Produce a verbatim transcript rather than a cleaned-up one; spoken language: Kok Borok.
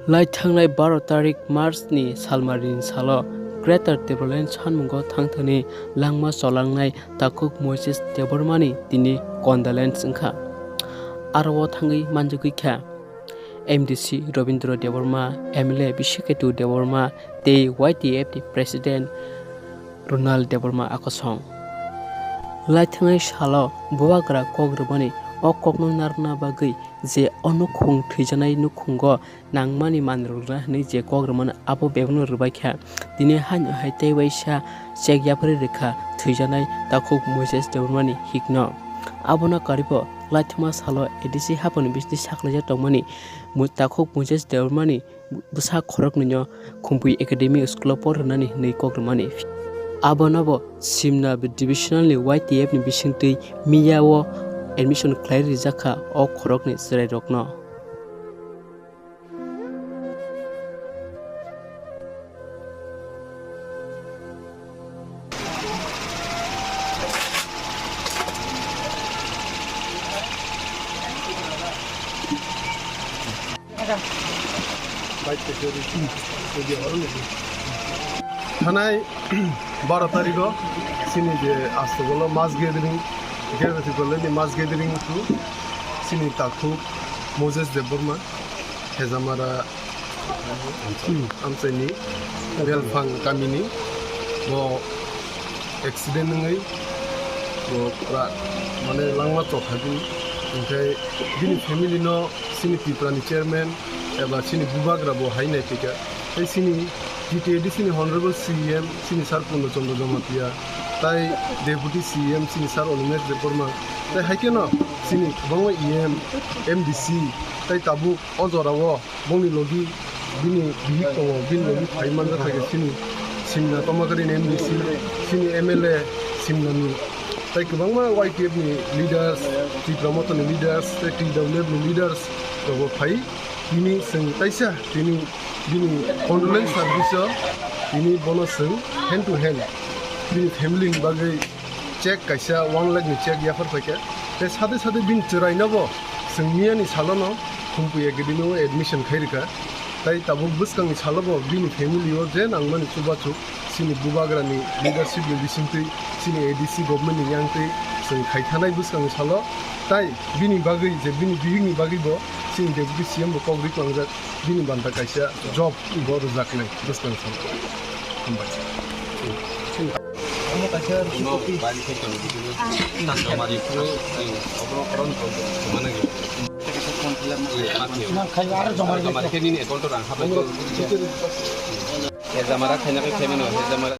Lai thangnai baro tarik March ni salmarini salo Greater Tipraland sanmungo thangthani langma cholangnai takhuk Moses Debbarmani tini condolence wngkha. Aro o thangwi manjagwi kha M D C Robindra Debbarma, M L A Bisiketu Debbarma tei Y T F ni President Ronald Debbarma akosong. Lai thangnai salo bubagra kok rwmani o kokno narwkna bagwi je o nukhung thwijaknai nukhungo nangmani manwi rwna hwnwi je kok rwmani abo bebakno rwbaikha. Tini haino hai tei waisa check yapharwi rwkha thwijaknai takhuk Moses Debbarmani hikno. Abono karibo lai thangma salo A D C haphangni bisingtwi saklaijak tongmani mu-, takhuk Moses Debbarmani bwsa khoroknwino Khumpui Academy School o por rwnani hwnwi kok rwmani. Abonobo Simna Divisional ni Y T F ni bisingtwi miya o admission khlai rijak kha o khoroknwi chwrairokno. Thanai baro tarigo chini je astogolo mass gathering, Greater Tipraland ni mass gathering tu chini takhuk Moses Debbarma, Hejamara, hmm, amchaini Belphang kamini bo accident wngwi bo pura mane langma chok hagwi, hwnkhe bini family no chini Tripura ni chairman eba chini bubagra bo hai nai phaikha. Tei chini T T A D C ni Honorable C E M chini Sir Purno Chandra Jamatia, tai Deputy C E M chini Sir Animesh Debbarma, tei hai kheno chini kwbangma E M, M D C, tei tabuk o jorao bongni logi bini bihik tongo, bini logi phai manjak kha khe chini Simna Tomakari ni M D C, chini M L A Simna ni, tei kwbangma Y T F ni leaders, Tipra Motha ni leaders, tei T W F ni leaders rok bo phai. Tini chwng kaisa tini bini condolence service o tini bono chwng hand to hand bini family ni bagwi check kaisa one lakh ni check yaphar phaikha. Tei sade sade bini chwraino bo chwng miyani salono Khumpui Academy o admission khai rwkha. Tai tabuk bwskangni salo bo bini family o je nangmani chubachu chini bubagrani leadership ni bisingtwi chini A D C government ni yangtwi chwng khaithanai bwskangni salo. Tai bini bagwi je bini bihikni bagwi bo chini Deputy C M bo kok ri tlangjak. Bini banta kaisa job bo rwjaknai bwskang salo. Hambai. Omo kaisa receipt copy. Omo bari khe tong. Tan joma ri phuru, obo koron koron mana ge. Nang khai aro joma ri. Joma ri khe nini account o rang habai. Omo receipt. E jama ra khaina khe payment o, e jama ra.